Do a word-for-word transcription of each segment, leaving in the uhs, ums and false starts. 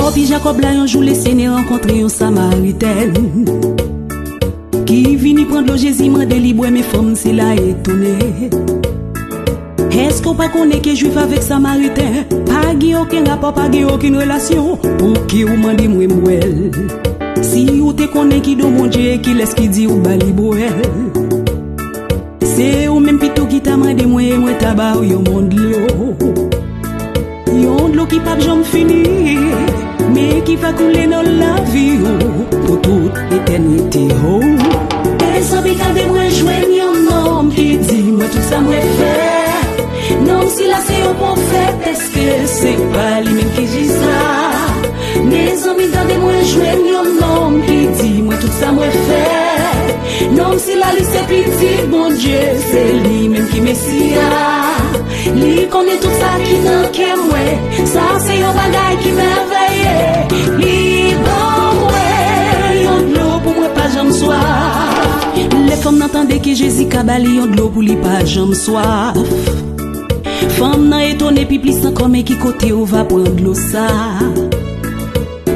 Kòti Jakòb la, yon jou Lesenyè rankontre yon Samaritèn ki vini pran dlo. Jezi mande li bwè, men fanm sila etone. Èske w pa konnen ke Jwif avèk Samariten pa gen okenn rapò, pa gen okenn relasyon? Pouki w mande mwen m bwè l? Si w te konnen kidon Bondye e kilès ki di w ba li bwè l, se ou menm pito ki ta mande mwen, e mwen ta ba w yon bon dlo. Yon dlo ki p ap janm fini, men ki va koule nan lavi w pou tout etènite. Oh. Mezanmi, tande mwen jwenn yon nonm ki di mwen tout sa mwen fè. Nonm sila se yon pwofèt, èske se pa li menm ki di sa? Mezanmi, tande mwen jwenn yon nonm ki di mwen tout sa mwen fè. Nonm sila, li se pitit Bondye, se li menm ki Mesi a. Li konnen tout sa ki nan kè mwen, sa se yon bagay ki mèveye. Li ban mwen yon dlo pou mwen pa janm swaf. Lè fanm nan tande ke Jezi ka ba li yon dlo pou li pa janm swaf, fanm nan etone pi plis ankò, men ki kote ou va pran dlo sa?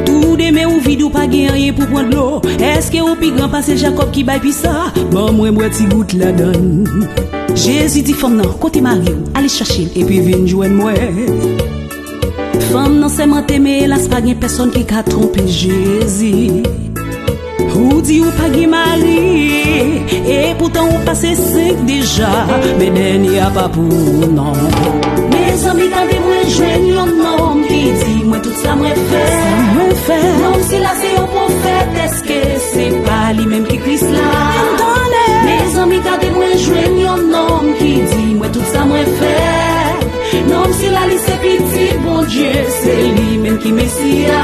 Tou de men ou vid, ou pa gen anyen pou pran dlo. Èske ou pi gran pase Jakòb ki bay pis la? Ban mwen bwè ti gout ladan l. Jezi di fanm nan, kote mari w? Ale chache l epi vin jwenn mwen. Fanm nan sèmante, men elas pa gen pèsòn ki ka twonpe Jezi. Ou di ou pa gen mari, e poutan ou pase senk deja, men dènye a pa pou ou non. Mezanmi, tande mwen jwenn yon nonm ki di mwen tout sa mwen fè. Sa mwen fè. Nonm sila se yon pwofèt, èske se pa li menm ki Kris la? Mezanmi, tande mwen jwenn yon nonm ki di mwen tout sa mwen fè. Nonm sila, li se pitit Bondye, se li menm ki Mesi a.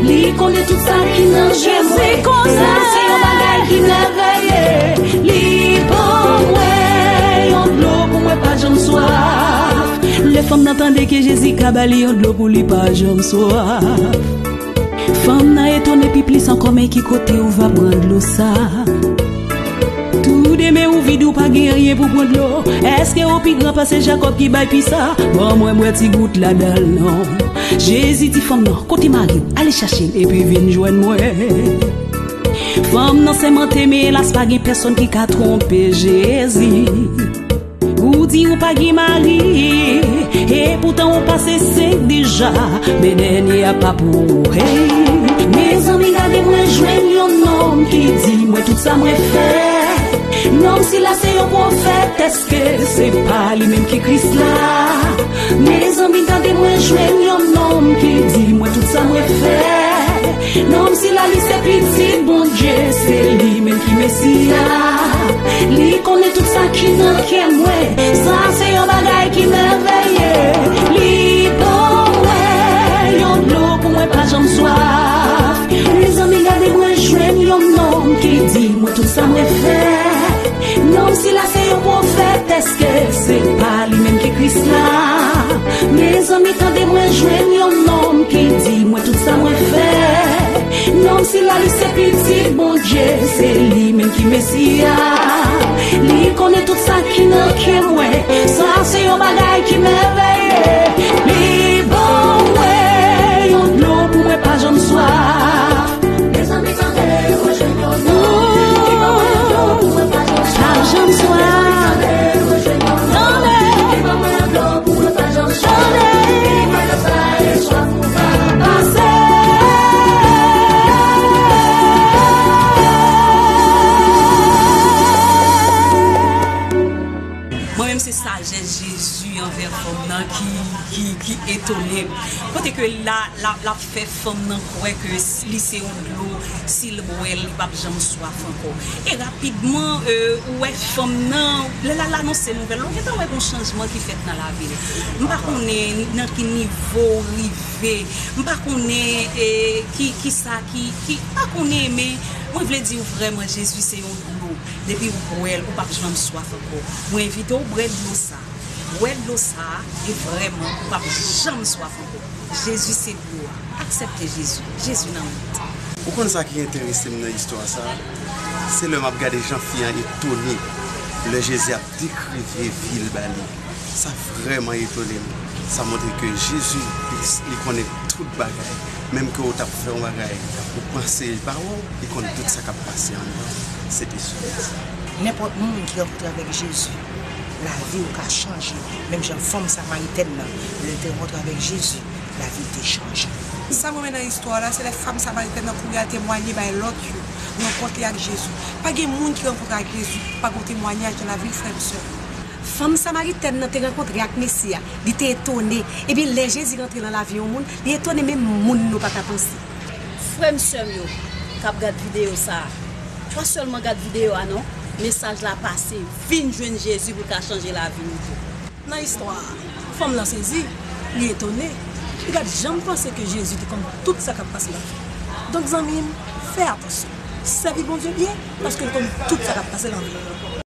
Li konnen tout sa ki nan kè mwen. Sa se yon bagay ki mèveye. Li ban mwen yon dlo pou mwen pa janm swaf. Lè fanm nan tande ke Jezi ka ba li yon dlo pou li pa janm swaf, fanm nan etone pi plis ankò, men ki kote ou va pran dlo sa? Tou de men ou vid, ou pa gen anyen pou pran dlo. Èske ou pi gran pase Jakòb ki bay pis la? Ban mwen bwè ti gout ladan l non. Jezi di fanm nan, kote mari w? Ale chache l epi vin jwenn mwen. Fanm nan sèmante, men elas pa gen pèsòn ki ka twonpe Jezi. Ou di ou pa gen mari, e poutan ou pase senk deja, men dènye a pa pou ou. Hey. Mezanmi, gade mwen jwenn yon nonm ki di mwen tout sa mwen fè. Nonm sila se yon pwofèt, èske se pa li menm ki Kris la? Mezanmi, gade mwen jwenn yon nonm ki di mwen tout sa mwen fè. Nonm sila, li se pitit Bondye, se li menm ki Mesi a. Li konnen tout sa ki nan kè mwen, sa se yon bagay ki mèveye. Li ban mwen yon dlo pou mwen pa janm swaf. Mezanmi, gade mwen jwenn yon nonm ki di mwen tout sa mwen fè. Nonm sila se yon pwofèt, èske se pa li menm ki Kris la? Mezanmi, tande mwen jwenn yon nonm ki di mwen tout sa mwen fè. Nonm sila, li se pitit Bondye, se li menm ki Mesi a. Li konnen tout sa ki nan kè mwen, sa se yon bagay ki mèveye. Li ban mwen yon dlo pou mwen pa janm swaf. Mezanmi, tande mwen jwenn yon nonm ki ban mwen yon dlo pou mwen pa janm swaf. Pa janm swaf. Mezanmi, tande mwen jwenn yon nonm ki ban mwen yon dlo pou mwen pa janm swaf. Li mwen nan sa e swaf pou pa pase. Mwen menm se sajès Jezi anvè fanm nan ki, ki, ki etone m. Kote ke la, la, l ap fè fanm nan kwè ke s- li se yon dlo, si l bwè l, li p ap janm swaf ankò. E rapidman, euh, ou wè fanm nan, lè l al anonse nouvèl la, ou gentan wè gon chanjman ki fèt nan lavi l. M pa konnen nan ki nivo w rive, m pa konnen, eh, ki, ki sa ki, ki, m pa konnen, men mwen vle di w vrèman, Jezi se yon dlo. Depi w bwè l, ou p ap janm swaf ankò. Mwen envite w bwè dlo sa. Bwè dlo sa a, e vrèman, ou p ap janm swaf ankò. Jezi se dlo a. Aksepte Jezi. Jezi nan wout. Ou konn sa ki enterese m nan istwa sa a? Se lè m ap gade jan fi an etone lè Jezi ap dekri vye vi l ba li. Sa vrèman etone m. Sa montre ke Jezi, li, li konnen Tout bagay. Menm ke w t ap fè yon bagay, ou panse l pa wè w, li konn tout sa k ap pase anndan. Se te sou Jezi. Nenpòt moun ki rankontre avèk Jezi, lavi w ka chanje. Menm jan fanm samaritèn nan, lè l te rankontre avèk Jezi, lavi l te chanje. Sa m renmen nan istwa la, se lè fanm samaritèn nan kouri al temwaye bay lòt yo, rankontre ak Jezi. Pa gen moun ki rankontre ak Jezi, pa gen temwayaj nan lavi l, frè m, sè m. Fanm samaritèn nan te rankontre ak Mesi a, li te etone. Ebyen, lè Jezi rantre nan lavi yon moun, li etone menm moun nou pa ta panse. Frè m, sè m yo k ap gad videyo sa a, pa sèlman gad videyo a non, mesaj la pase, vin jwenn Jezi pou l ka chanje lavi nou tou. Nan istwa a, fanm lan sezi, li etone, li pa t janm panse ke Jezi te konn tout sa k ap pase lavi l. Donk, zanmi m, fè atansyon, sèvi Bondye byen, paske l konn tout sa k ap pase nan vi w.